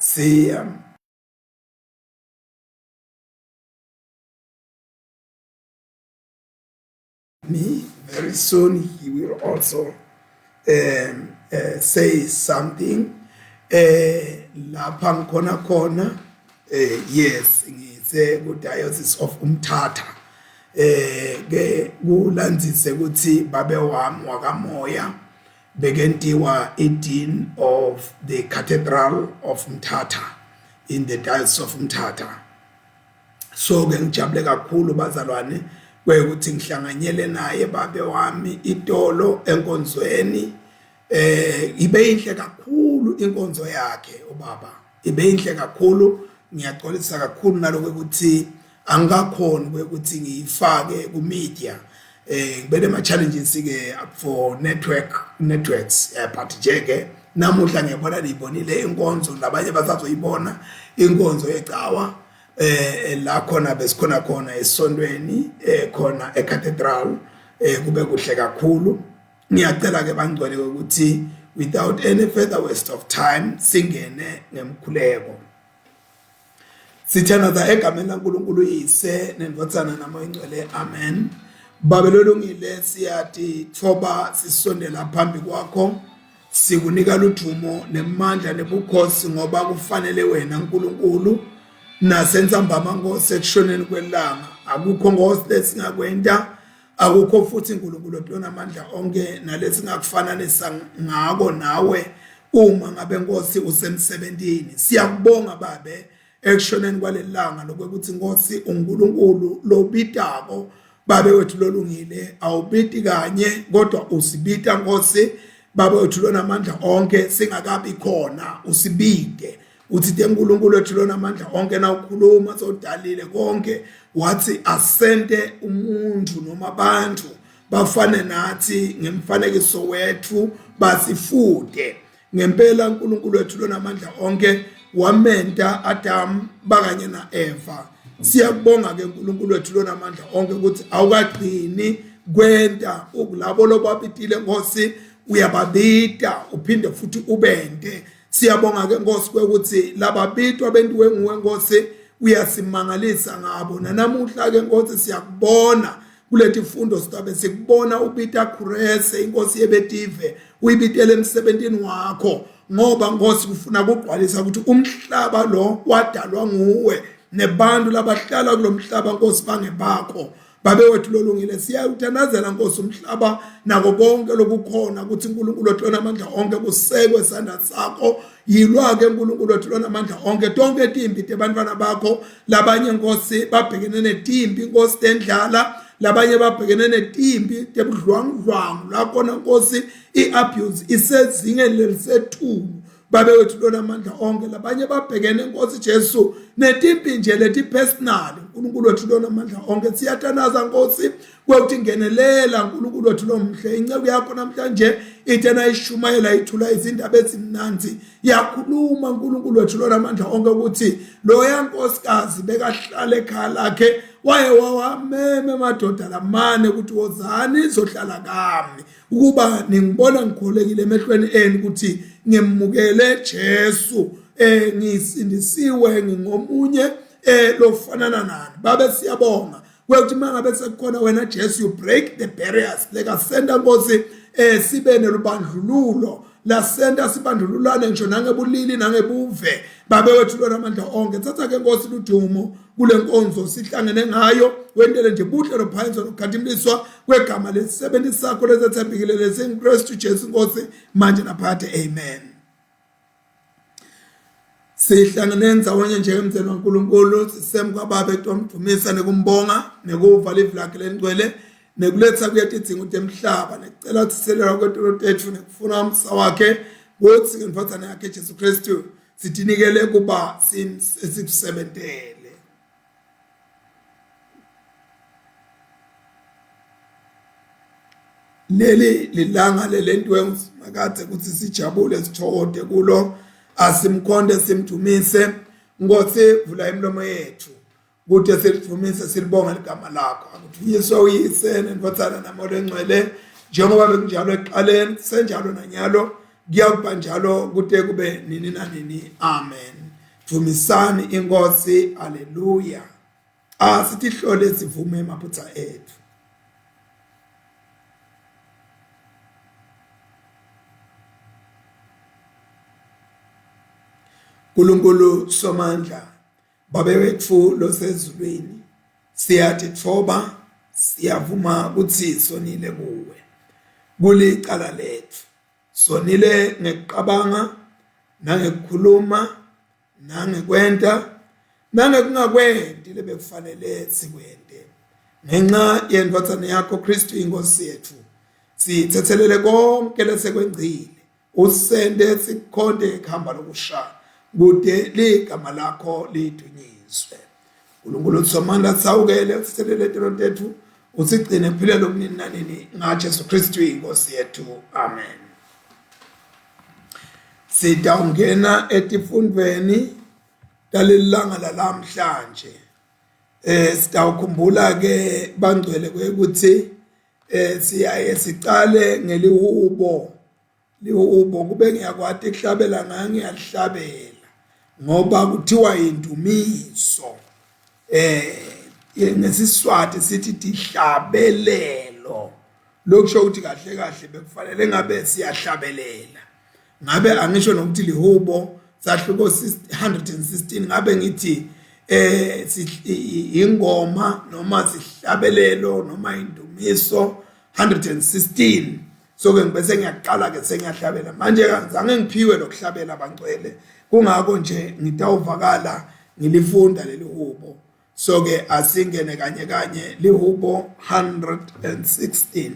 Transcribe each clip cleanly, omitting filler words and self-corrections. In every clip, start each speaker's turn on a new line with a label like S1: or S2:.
S1: See me very soon he will also um, say something eh lapha ngikhona khona eh yes ngise ku diocese of Umthatha eh ke kulandzise ukuthi babe wami wakamoya bekentiwa i dean of the cathedral of Mthatha in the diocese of Mthatha so ke ngijabule kakhulu bazalwane kwekuthi ngihlanganyele naye babe wami itolo enkonzweni eh ibe inhle kakhulu inkonzo yakhe ubaba ibe inhle kakhulu ngiyaxolisa kakhulu naloko ukuthi angikakhoni ukuthi ngiyifake ku media eh ngibe nema challenges ke for network networks eh, but nje ke namuhla ngiyabona niyibonile inkonzo labanye basazoyibona inkonzo yecawa eh la khona besikhona khona esontweni eh khona ecathedral eh kube kuhle kakhulu ngiyacela ke bangcwele ukuthi without any further waste of time singene ngemkhuleko Sithandaza egameni laNkulunkulu Uyise neNdvodzana naMoya Ingcwele amen. Babe lolungile siyatitfoba sisondela phambi kwakho sikunika ludvumo nemandla nebukhosi ngoba kufanele wena nkulunkulu nasentsambama nkosi ekushoneni kwelanga akukho nkosi lesingakwenta akukho futhi uNkulunkulu onamandla onke nalesingakufananisa ngako nawe uma ngabe Nkosi usemsebentini siyakubonga babe ekushoneni kwalelanga lokuthi Nkosi uNkulunkulu lobitako babe wethu lolungile awubiti kanye kodwa usibita Nkosi baba wethu lonamandla onke singakabi khona usibide uthi te uNkulunkulu wethu lona amandla onke na ukhuluma sodalile konke wathi asente umuntu noma abantu bafane nathi ngemfanekiso wethu basifude ngempela uNkulunkulu wethu lona amandla onke wamenta Adam bakanye naEva siyakubonga ke uNkulunkulu wethu lona amandla onke ukuthi awukagcini kwenta ukulabo lobabitile Nkosi uyababita uphinde futhi ubente Siyabonga ke Nkosi kwekuthi lababitwa bentiwe nguwe Nkosi uyasimangalisa ngabo nanamuhla ke Nkosi siyakubona kuleti fundo sitabe sikubona ubita Khurese inkosi yebetive uyibitele emsebentini wakho ngoba Nkosi kufuna kugcwalisa ukuthi umhlaba lo wadalwa nguwe nebantu labahlala kulomhlaba Nkosi bangebakho Babe wethu lolungile siyawuthandazela Nkosi umhlaba nako konke lokukhona ukuthi uNkulunkulu wethu lonamandla onke kusekwe isandla sakho yilwa ke uNkulunkulu wethu lonamandla onke tonke timpi tebantwana bakho labanye Nkosi babhekene netimpi Nkosi tendlala labanye babhekene netimpi tebudlwangudlwangu la khona Nkosi i-abuse isezingeni lelisetulu babe wethu lona amandla onke labanye babhekene Nkosi Jesu netimpi nje leti personal uNkulunkulu wethu lona amandla onke siyathandaza Nkosi kwekuthi ngenelela uNkulunkulu wethu lomhle inceku yakho namhlanje ithe nayishumayela ithula izindaba ezimnandi yakhuluma uNkulunkulu wethu lona amandla onke ukuthi loya nkosikazi bekahlala ekhaya lakhe waye wawamema amadoda lamane ukuthi wozani izohlala kami ukuba ningibona ngikholekile emehlweni enu ukuthi ngimukele Jesu eh ngisindisiwe ngingomunye eh lofanana nani babe siyabonga kwekuthi mangabe sekukhona wena Jesu you break the barriers leka senda Nkosi eh sibe nelubandlululo lasenta sibandlululane ngisho nangebulili nangebuve babe wethu lona amandla onke thatha ke Nkosi ludumo kule nkonzo sihlangene ngayo wentele nje buhle nophayizo nokukhathimliswa kwegama lesisebenzi sakho lesethembekile lesinguKristu Jesu Nkosi manje naphakade amen sihlangene ndzawonye njengemndeni waNkulunkulu sisemkwababa etomdumisa nekumbonga nekuva livi lakhe lengcwele nekuletha kuye tidzingo temhlaba nekucela kuthethelelwa kwetono tetfu nekufuna umsa wakhe kutsi ngendvodzana yakhe Jesu Kristu sitinikele kuba sikusebentele leli lilanga lelentiwe nguSimakadze ukuthi sijabule sithokote kulo asimkhonde simdumise Nkosi vula imilomo yethu kude silidumise silibonge ligama lakho akuthunyiswe uyise nendvodzana namoya lengcwele njengoba bekunjalo ekuqaleni senjalo nanyalo. Kuyakuba njalo kute kube nini nanini. Amen. Dvumisani iNkhosi. Haleluya. Asitihlole sivume emaphutsa etfu. Nkulunkulu Somandla, Babe wetfu losezulwini, siyatitfoba, siyavuma kutsi sonile kuwe. Kulicala letfu. Sonile ngekucabanga nangekukhuluma nangekwenta nangekungakwenti lebekufanele sikwente. Ngenxa yendvodzana yakho Kristu inkosi yetfu, sitsetselele konke lesekwengcile usente sikhonte kuhamba lokusha kude ligama lakho lidunyiswe. Nkulunkulu Somandla sawukele usithethelele tono tetfu usigcine kuphila lokunini nanini ngaJesu Kristu inkosi yethu. Amen. Sitawungena etifundvweni talelilanga lalamhlanje. Eh sitawukhumbula ke bangcwele kwekuthi eh siyaye sicale ngelihubo lihubo kube ngiyakwati kuhlabela ngangiyahlabela ngoba kuthiwa indumiso eh ngesiswati sithi tihlabelelo lokusho ukuthi kahle kahle bekufanele ngabe siyahlabelela ngabe angisho nokuthi lihubo sahluko 116 ngabe ngithi eh ingoma noma sihlabelelo noma indumiso 116 so ke ngibese ngiyaqala ke sengiyahlabela manje angizange ngiphiwe lokuhlabela abangcwele kungakho nje ngitawuvakala ngilifunda leli hubo so ke asingene kanye kanye lihubo 116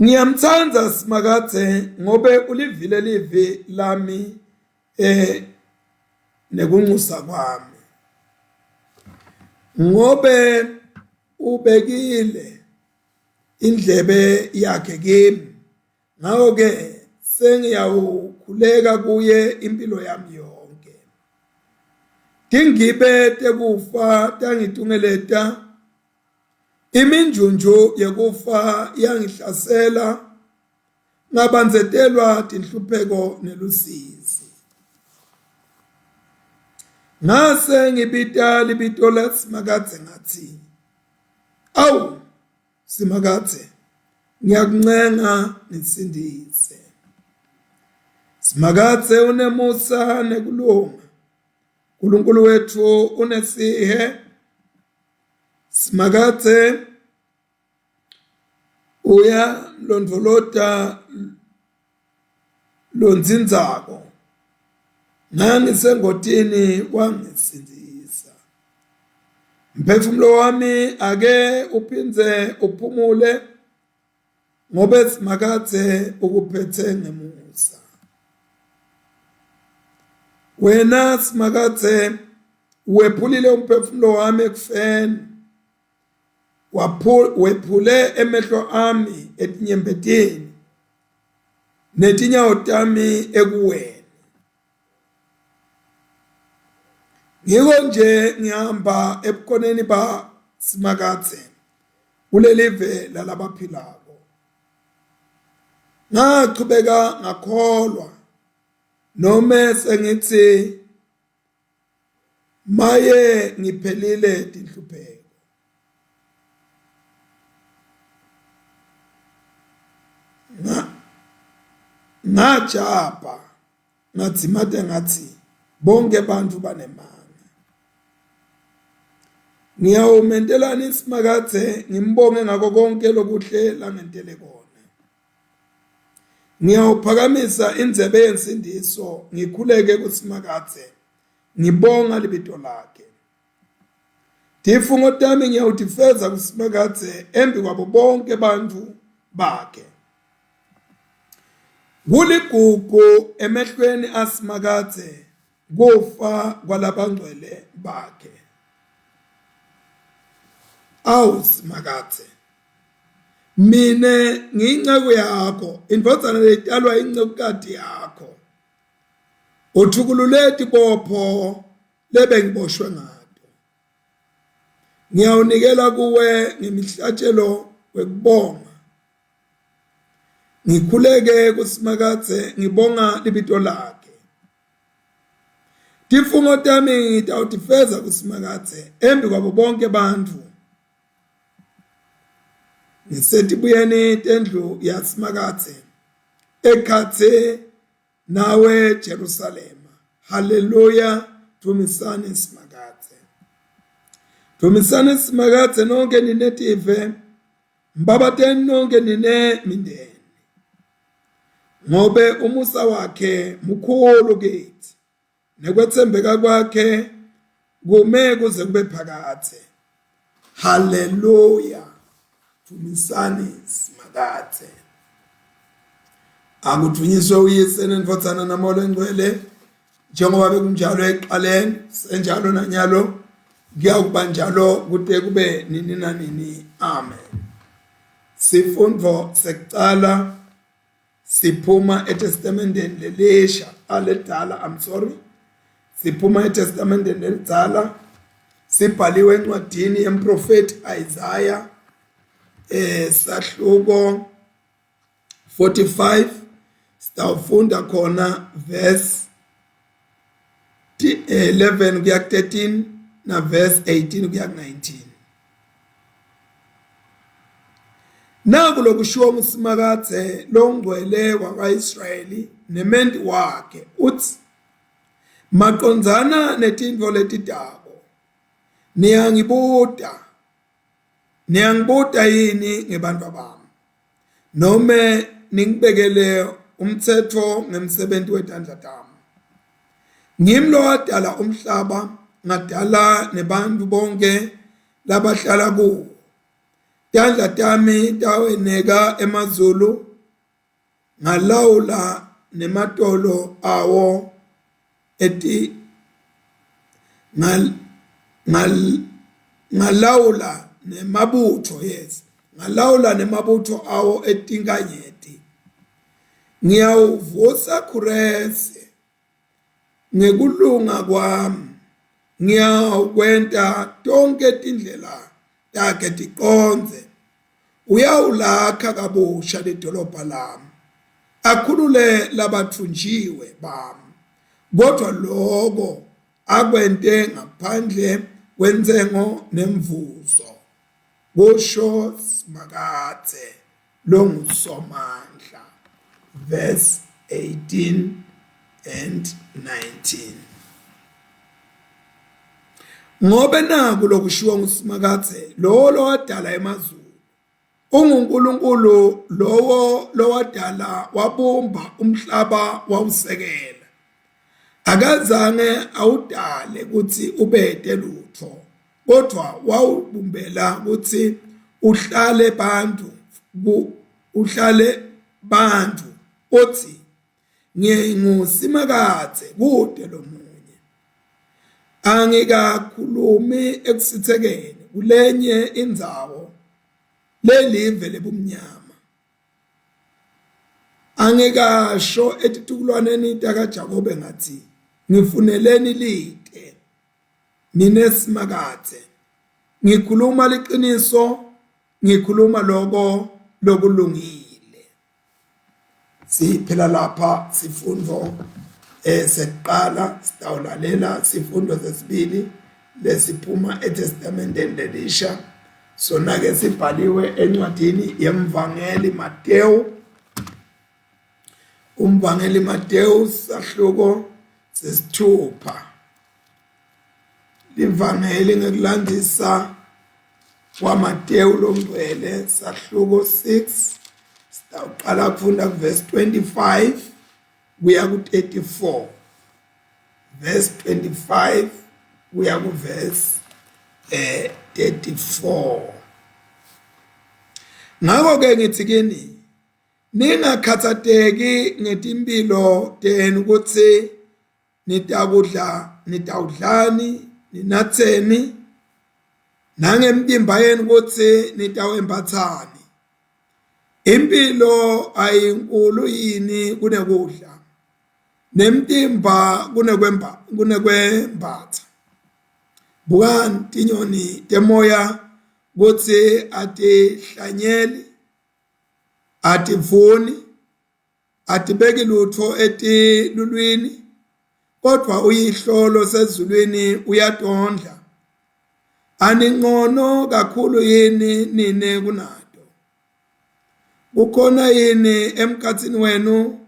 S1: Ngiyamtsandza Simakadze ngobe ulivile livi lami eh nekunxusa kwami ngobe ubekile indlebe yakhe kimi ngakho ke sengiyawukhuleka kuye impilo yami yonke tingibe tekufa tangitungeleta iminjunju yekufa yangihlasela ngabandzetelwa tinhlupheko nelusizi ngase ngibita libito laSimakadze ngathi awu Simakadze ngiyakuncenga ngisindise Simakadze unemusa nekulunga uNkulunkulu wethu unesihe Simakadze uyalondvolota londzindzako ngangisengotini wangisindzisa mphefumulo wami ake uphindze uphumule ngobe Simakadze ukuphethe ngemusa wena Simakadze wephulile umphefumulo wami ekufeni wephule emehlo ami etinyembetini netinyawo tami ekuweni ngiko nje ngihamba ebukhoneni ba Simakadze kulelive lalabaphilako ngachubeka ngakholwa nome sengithi Maye ngiphelile tinhlupheko. Ngajabha ngadzimate ngathi bonke bantfu banemanga. Ngiyawumentelani Simakadze ngimbonge ngako konke lokuhle langentele kona. Ngiyawuphakamisa indzebe yensindiso ngikhuleke kuSimakadze ngibonga libito lakhe. Tifungo tami ngiyawutifeza kuSimakadze embi kwabo bonke bantfu bakhe. Kuligugu emehlweni aSimakadze kufa kwalabangcwele bakhe. Awu Simakadze, mine ngiyinceku yakho, indvodzana letalwa incekukati yakho. Uthukulule tibopho lebengiboshwe ngato. Ngiyawunikela kuwe ngemihlatshelo wekubonga. Ngikhuleke kuSimakadze ngibonga libito lakhe. Tifungo tami ngitawutifeza kuSimakadze embi kwabo bonke bantfu. Ngisetibuyeni tendlu yaSimakadze ekhatsi nawe Jerusalema. Haleluya, dvumisani Simakadze. Dvumisani Simakadze nonke nine tive, mbabateni nonke nine mindeni. Ngobe umusa wakhe mkhulu kithi. Nekwetsembeka kwakhe kume kuze kube phakadze. Haleluya. Dvumisani Simakadze. Akudvunyiswe uyise nendvodzana namoya longcwele njengoba bekunjalo ekuqaleni senjalo nanyalo kuyawukuba njalo kute kube nini nanini. Amen. Sifundvo sekucala siphuma eTestamenteni lelisha aledala I'm sorry siphuma eTestamenteni lelidzala sibhaliwe encwadini yemprofeti Isaiah eh sahluko 45 sitawufunda khona verse 11 kuya 13 na verse 18 kuya 19 Naku lokushiwo nguSimakadze longcwele wakwa-Israyeli nementi wakhe utsi, Macondzana netintfo letitako, niyangibuta, niyangibuta yini ngebantfwabami, nome ningibekele umtsetfo ngemsebenti wetandla tami? Ngimi lowadala umhlaba, ngadala nebantfu bonkhe labahlala kuwo. Tandla tami taweneka emazulu, ngalawula nematolo awo eti ngal ngal ngalawula nemabutho yes ngalawula nemabutho awo etinkanyeti ngiyawuvusa Khuresi Ngekulunga kwami ngiyawukwenta tonkhe tindlela takhe tiqondze. Uyawulakha kabusha lidolobha lami, akhulule labatfunjiwe bami, kodvwa loko akwente ngaphandle kwentsengo nemvuzo, kusho Simakadze. longuSomandla verse 18 and 19 Ngobe naku lokushiwo nguSimakadze lowo lowadala emazulu unguNkulunkulu lowo lowadala wabumba umhlaba wawusekela akazange awudale kutsi ubete lutfo kodvwa wawubumbela kutsi uhlale bantfu uhlale bantfu utsi nginguSimakadze kute lomunye angikakhulumi ekusitsekeni kulenye indzawo lelive lebumnyama angikasho etitukulwaneni takaJakobe ngathi ngifuneleni lite Mine Simakadze ngikhuluma liqiniso, ngikhuluma loko lokulungile. Siphela lapha sifundo eh sekuqala sitawulalela sifundo sesibili lesiphuma eTestamenteni lelisha sona ke sibhaliwe encwadini yemvangeli Matewu umvangeli Matewu sahluko sesithupha Livangeli ngekulandisa kwaMatewu longcwele sahluko 6 sitawuqala kufunda kuvesi 25 kuya ku-34 verse 25 kuya kuvesi eh 34 ngakho ke ngithi kini ningakhathateki ngetimphilo tenu kutsi nitakudla nitawudlani ninatseni nangemtimba yenu kutsi nitawembatsani impilo ayinkulu yini kunekudla nemtimba kunekwemba kunekwembatsa bukani tinyoni temoya kutsi atihlanyeli ativuni. Atibeki lutfo etilulwini, kodvwa uYihlo losezulwini uyatondla. Anincono kakhulu yini nine kunato? Kukhona yini emkhatsini wenu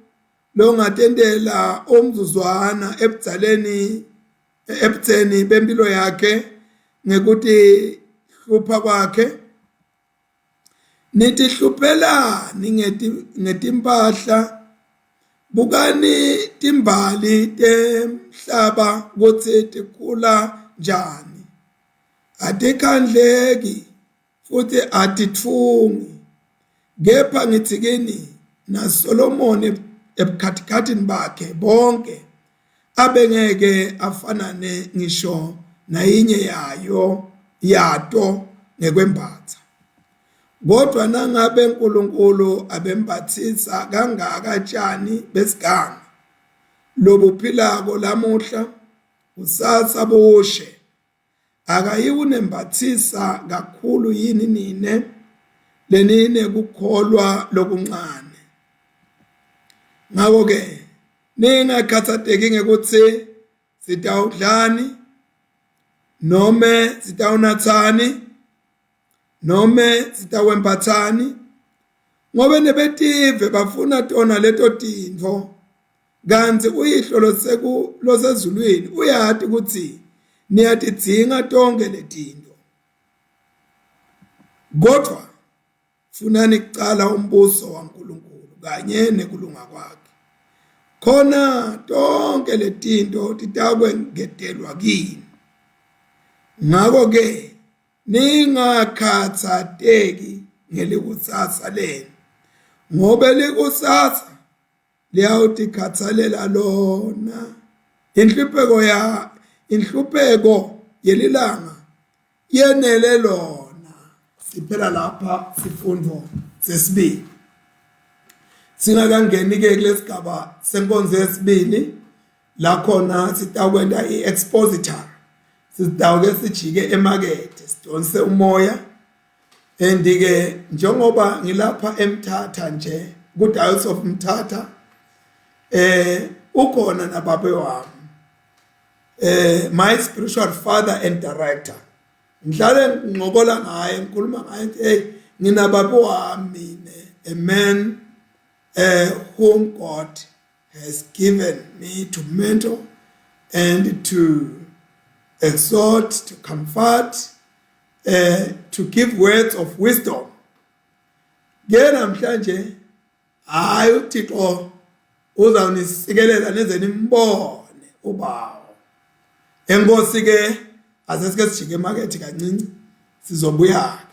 S1: longatentela umzuzwana ebudzaleni ebudzeni bempilo yakhe ngekutihlupha kwakhe? Nitihluphelani ngetimpahla? Bukani timbali temhlaba kutsi tikhula njani. Atikhandleki futsi atitfungi. Kepha ngitsi kini naSolomoni ebukhatikhathini bakhe bonke abengeke afanane ngisho nayinye yayo yato ngekwembatsa. Kodwa nangabe uNkulunkulu abembathisa kangaka tshani besiganga lobuphilako lamuhla kusasa bushe Akayiwunembatsisa kakhulu yini nine leninekukholwa lokuncane? Ngako-ke ningakhatsateki ngekutsi sitawudlani nome sitawunatsani nome sitawembatsani ngobe nebetive bafuna tona leto tintfo kantsi uyihlo loseku losezulwini uyati kutsi niyatidzinga tonkhe letintfo kodvwa funani kucala umbuso waNkulunkulu kanye nekulunga kwakhe khona tonke letintfo titakwengetelwa kini ngako ke ningakhatsateki ngelikusasa lenu ngobe likusasa liyawutikhatsalela lona inhlupheko ya inhlupheko yelilanga yenele lona siphela lapha sifundo sesibili singakangeni ke kulesigaba senkonzo yesibili la khona sitawukwenta i-expository sitawuke sijike emakethe sidonse umoya and ke njengoba ngilapha eMthatha nje ku Diocese of Mthatha eh ukhona nababe wami eh my spiritual father and director ngihlale ngincokola ngaye ngikhuluma ngaye ngithi hey nginababa wami mina a man eh whom God has given me to mentor and to exhort to comfort eh to give words of wisdom ke namhlanje hayi uThixo uzawunisikelela nize nimbone ubawo enkosi ke asesike sijike emakethe kancinci sizobuya ke.